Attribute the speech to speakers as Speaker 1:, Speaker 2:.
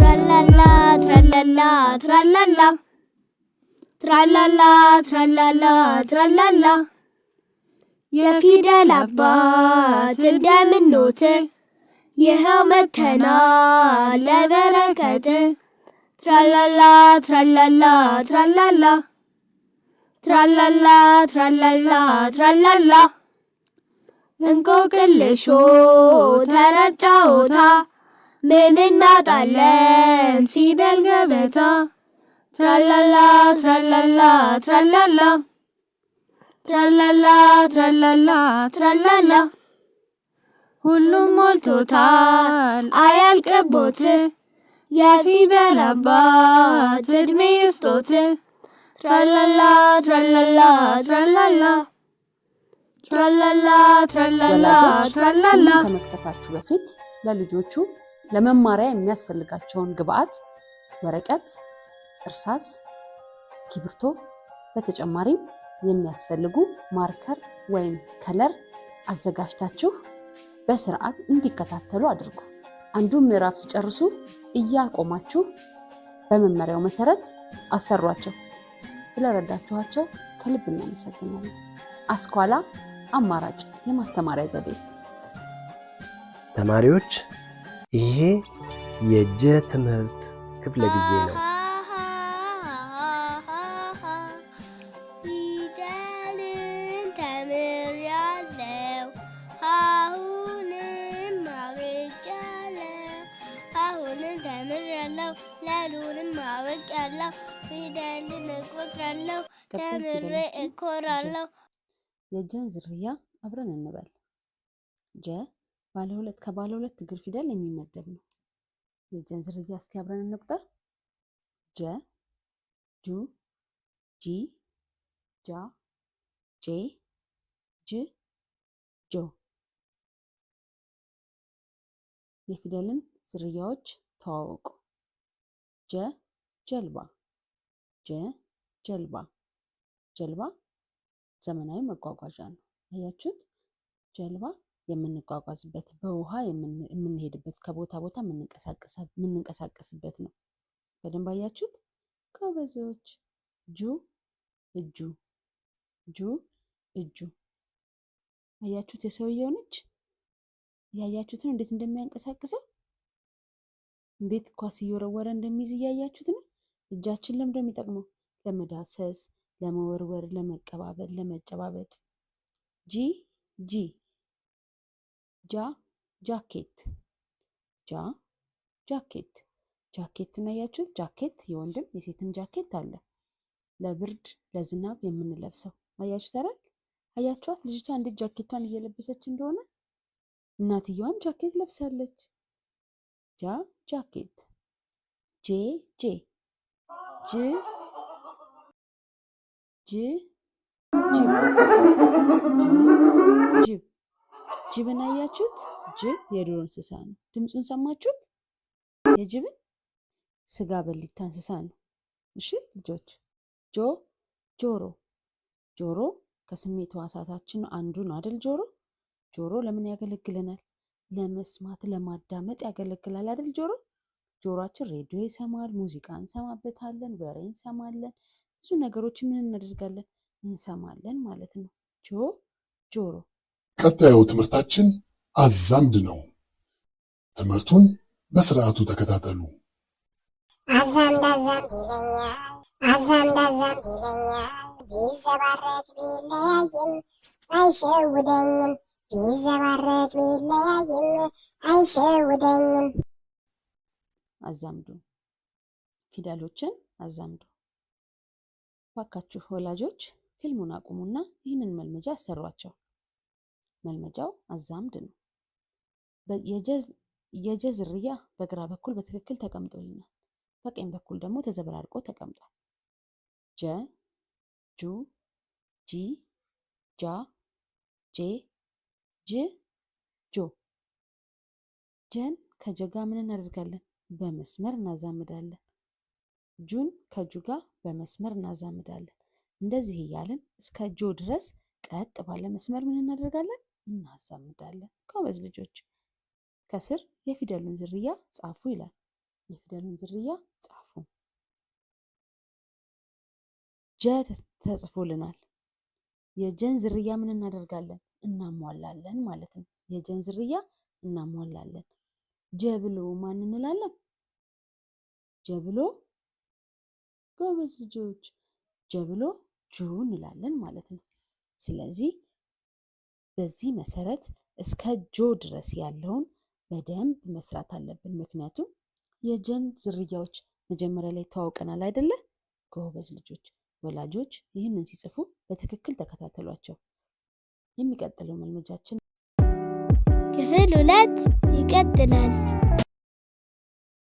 Speaker 1: ትራላላ ትራላላ ትራላላ ትራላላ ትራላላ ትራላላ። የፊደል አባት እንደምኖት፣ ይኸው መተናል ለበረከት። ትራላላ ትራላላ ትራላላ ትራላላ ትራላላ ትራላላ። እንቆቅልሾ ተረት ጨዋታ፣ ምን እናጣለን ፊደል ገበታ። ትራላላ ትራላላ ትራላላ ትራላላ ትራላላ ትራላላ። ሁሉም ሞልቶታል አያልቅቦት፣ የፊደል አባት እድሜ ይስጦት። ትራላላ ትራላላ ትራላላ ትራላላ ትራላላ
Speaker 2: ወላጆች
Speaker 1: ትራላላ።
Speaker 2: ፊልሙን ከመክፈታችሁ በፊት ለልጆቹ ለመማሪያ የሚያስፈልጋቸውን ግብአት ወረቀት፣ እርሳስ፣ እስክሪብቶ፣ በተጨማሪም የሚያስፈልጉ marker ወይም color አዘጋጅታችሁ በስርዓት እንዲከታተሉ አድርጉ። አንዱን ምዕራፍ ሲጨርሱ እያቆማችሁ በመመሪያው መሰረት አሰሯቸው። ስለረዳችኋቸው ከልብ እናመሰግናለን። አስኳላ አማራጭ የማስተማሪያ ዘዴ።
Speaker 3: ተማሪዎች፣ ይሄ የጀ ትምህርት ክፍለ ጊዜ ነው።
Speaker 1: ፊደልን ተምሬያለሁ፣ አሁንም አውቄያለሁ። አሁንም ተምሬያለሁ፣ ለሉንም አውቄያለሁ። ፊደልን እቆጥራለሁ፣
Speaker 2: ቀጣይ
Speaker 1: ተምሬ
Speaker 2: ፊደላችን ጀ።
Speaker 1: እኮራለሁ።
Speaker 2: የጀን ዝርያ አብረን እንበል። ጀ ባለ ሁለት ከባለ ሁለት እግር ፊደል የሚመደብ ነው። የጀን ዝርያ እስኪ አብረን እንቁጠር። ጀ፣ ጁ፣ ጂ፣ ጃ፣ ጄ፣ ጅ፣ ጆ። የፊደልን ዝርያዎች ተዋወቁ። ጀ ጀልባ፣ ጀ ጀልባ። ጀልባ ዘመናዊ መጓጓዣ ነው። አያችሁት? ጀልባ የምንጓጓዝበት፣ በውሃ የምንሄድበት፣ ከቦታ ቦታ የምንንቀሳቀስበት ነው። በደንብ አያችሁት? ጎበዞች። ጁ እጁ፣ ጁ እጁ። አያችሁት? የሰውየውን እጅ እያያችሁት ነው፣ እንዴት እንደሚያንቀሳቅሰው፣ እንዴት ኳስ እየወረወረ እንደሚይዝ እያያችሁት ነው። እጃችን ለምንድን ነው የሚጠቅመው? ለመዳሰስ፣ ለመወርወር፣ ለመቀባበል፣ ለመጨባበጥ። ጂ ጂ፣ ጃ ጃኬት፣ ጃ ጃኬት። ጃኬትን አያችሁት? ጃኬት የወንድም የሴትም ጃኬት አለ። ለብርድ ለዝናብ የምንለብሰው አያችሁት አይደል? አያችኋት ልጅቷ እንዴት ጃኬቷን እየለበሰች እንደሆነ። እናትየዋም ጃኬት ለብሳለች። ጃ ጃኬት። ጄ ጄ፣ ጅ ጅ ጅብ፣ ጅ ጅብ። ጅብን አያችሁት? ጅብ የዱር እንስሳ ነው። ድምፁን ሰማችሁት? የጅብን ስጋ በሊታ እንስሳ ነው። እሺ ልጆች። ጆ ጆሮ። ጆሮ ከስሜት ሕዋሳታችን አንዱ ነው አይደል? ጆሮ ጆሮ ለምን ያገለግለናል? ለመስማት፣ ለማዳመጥ ያገለግላል አይደል? ጆሮ ጆሮአችን ሬዲዮ ይሰማል፣ ሙዚቃ እንሰማበታለን፣ ወሬ እንሰማለን፣ ብዙ ነገሮችን ምን እናደርጋለን? እንሰማለን ማለት ነው። ጆ ጆሮ።
Speaker 4: ቀጣዩ ትምህርታችን አዛምድ ነው። ትምህርቱን በስርዓቱ ተከታተሉ።
Speaker 5: አዛምድ አዛምድ ይለኛል፣ አዛምድ አዛምድ ይለኛል፣ ቢዘባረቅ ቢለያይም አይሸውደኝም፣ ቢዘባረቅ ቢለያይም አይሸውደኝም።
Speaker 2: አዛምዱ፣ ፊደሎችን አዛምዱ። ባካችሁ ወላጆች ፊልሙን አቁሙና ይህንን መልመጃ አሰሯቸው። መልመጃው አዛምድ ነው። የጀ ዝርያ በግራ በኩል በትክክል ተቀምጦልናል። በቀኝ በኩል ደግሞ ተዘበራርቆ ተቀምጧል። ጀ፣ ጁ፣ ጂ፣ ጃ፣ ጄ፣ ጅ፣ ጆ። ጀን ከጀ ጋር ምን እናደርጋለን? በመስመር እናዛምዳለን። ጁን ከጁ ጋር በመስመር እናዛምዳለን። እንደዚህ እያልን እስከ ጆ ድረስ ቀጥ ባለ መስመር ምን እናደርጋለን? እናዛምዳለን። ጎበዝ ልጆች። ከስር የፊደሉን ዝርያ ጻፉ ይላል። የፊደሉን ዝርያ ጻፉ። ጀ ተጽፎልናል። የጀን ዝርያ ምን እናደርጋለን? እናሟላለን ማለት ነው። የጀን ዝርያ እናሟላለን። ጀ ብሎ ማን እንላለን? ጀ ብሎ ጎበዝ ልጆች፣ ጀ ብሎ ጁ እንላለን ማለት ነው። ስለዚህ በዚህ መሰረት እስከ ጆ ድረስ ያለውን በደንብ መስራት አለብን። ምክንያቱም የጀን ዝርያዎች መጀመሪያ ላይ ተዋውቀናል አይደለ? ጎበዝ ልጆች። ወላጆች ይህንን ሲጽፉ በትክክል ተከታተሏቸው። የሚቀጥለው መልመጃችን
Speaker 1: ክፍል 2 ይቀጥላል።